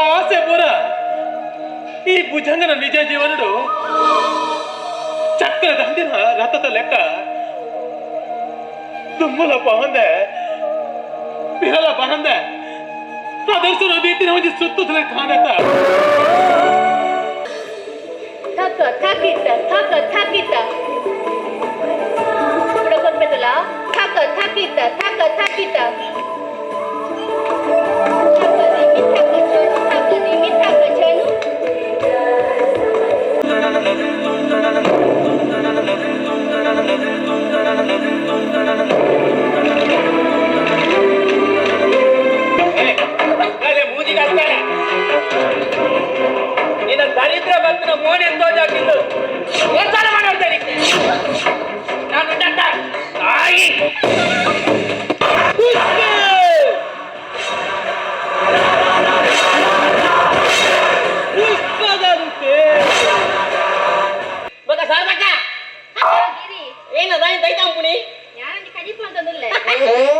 ಆಸೆ ಪೂರ ಈ ಭುಜಂಗನ ನಿಜ ಜೀವನಡು ಚಕ್ರ ದಂಡಿನ ರಥದ ಲೆಕ್ಕ ದುಮ್ಮಲ ಬಹಂದೆ ಬಿರಲ ಬಹಂದೆ ಪ್ರದರ್ಶನ ದೀತಿನ ಒಂಜಿ ಸುತ್ತುತ್ತಲೇ ಕಾಣತ. ಥಕ ಥಕಿತ ಥಕ ಥಕಿತ ಕೂಡ ಕೊಡ್ಬೇಕಲ್ಲ. ಥಕ ಥಕಿತ ಥಕ ಥಕಿತ ಥಕ ದಿಮಿ ಥಕ ಛನು ಥಕ ದಿಮಿ ಥಕ ಛನು. ನಿನ್ನ ದರಿದ್ರ ಬಂದಿನ ಮೋನೆ ತೋಜಾಕಿದ್ದು ಒಂದ್ಸಲ ಮಾಡ್ತೇನೆ ನಾನು ತಾಯಿ. ಪುಷ್ಪದಂತೆ. ಬಕ ಸಾರ್ಬಕ್ಕ. ಗಿರಿ. ಏನದ ದೈತಾಂಪುಣಿ? ಯಾರಂದಿ ಕಜಿಪ್ ಅಂತಂದಿಲ್ಲ.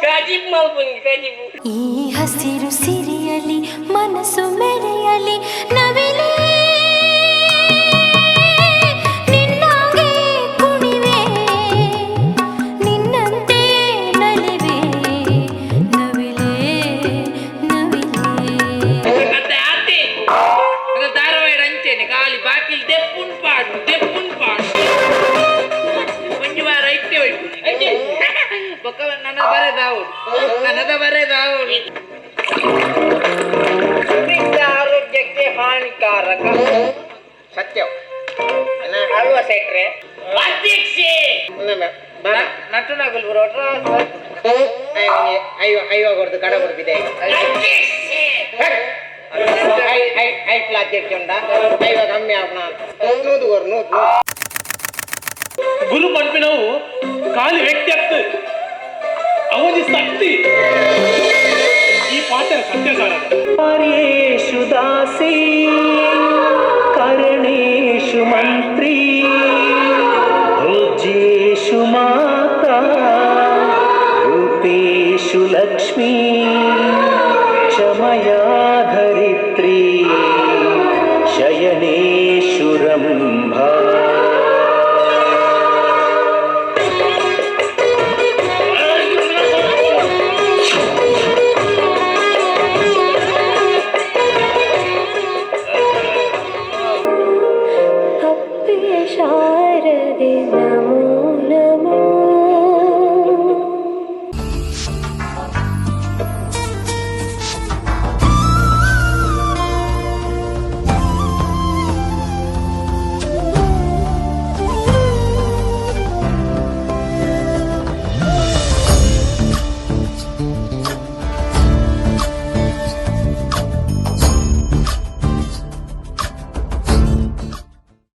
ಕಜಿಪ್ ಮಲ್ಪುನಿ ಕಜಿಪು. ಈ ಹಸಿರು ಸಿರಿಯಲಿ ಮನಸ್ಸು ಮೆರೆಯಲಿ ನವಿಲೇ ನಿನ್ನಾಗೆ ಕುಣಿವೆ ನಿನ್ನಂತೆ ನಲಿವೆ ನವಿಲೇ ನವಿಲೇ. ಮತ್ತೆ ಆತಿ ಅದು ಧಾರವಾಡ ಅಂಚೆನೆ ಖಾಲಿ ಬಾಕಿಲ್ ದೆಪ್ಪುನ್ ಪಾಡು ದೆಪ್ಪುನ್ ಪಾಡು. ಒಂಜಿ ವಾರ ಇಟ್ಟೆ ಹೋಯ್ತು ಬೊಕ್ಕ ನನ್ನ ಬರೆದಾವು ನನ್ನದ ಬರೆದಾವು. ಆರೋಗ್ಯಕ್ಕೆ ಹಾನಿಕಾರಕ. ಸತ್ಯ. ಅಲ್ವಾ ಸೆಟ್ರೆ ಅಧ್ಯಕ್ಷೆ? ನಟುನಗುಲ್ ಬರೋಟ್ರ. ಐವ ಐವ ಕೊಡ್ದು ಕಡ ಕೊಡ್ಬಿದೆ. ಅಧ್ಯಕ್ಷೆ. ಐಟ್ಲ ಅಧ್ಯಕ್ಷ ಉಂಡ ಐವ ಕಮ್ಮಿ ಆಪಣ ನೂದು ಕೊರು ನೂದು. ಗುರು ಪಂಪಿನವು ಖಾಲಿ ವ್ಯಕ್ತಿ ಅತ್ತ ಅವನಿ ಶಕ್ತಿ. ಈ ಪಾತ್ರ ಸತ್ಯ ಸಾರದ. ಕಾರ್ಯೇಷು ದಾಸಿ ಕರಣೇಷು ಮಂತ್ರಿ ಭೋಜ್ಯೇಷು ಮಾತಾ ರೂಪೇಷು ಲಕ್ಷ್ಮೀ ಕ್ಷಮಯಾ ಧರಿತ್ರಿ ಶಯನೇಷು ರಂಭಾ.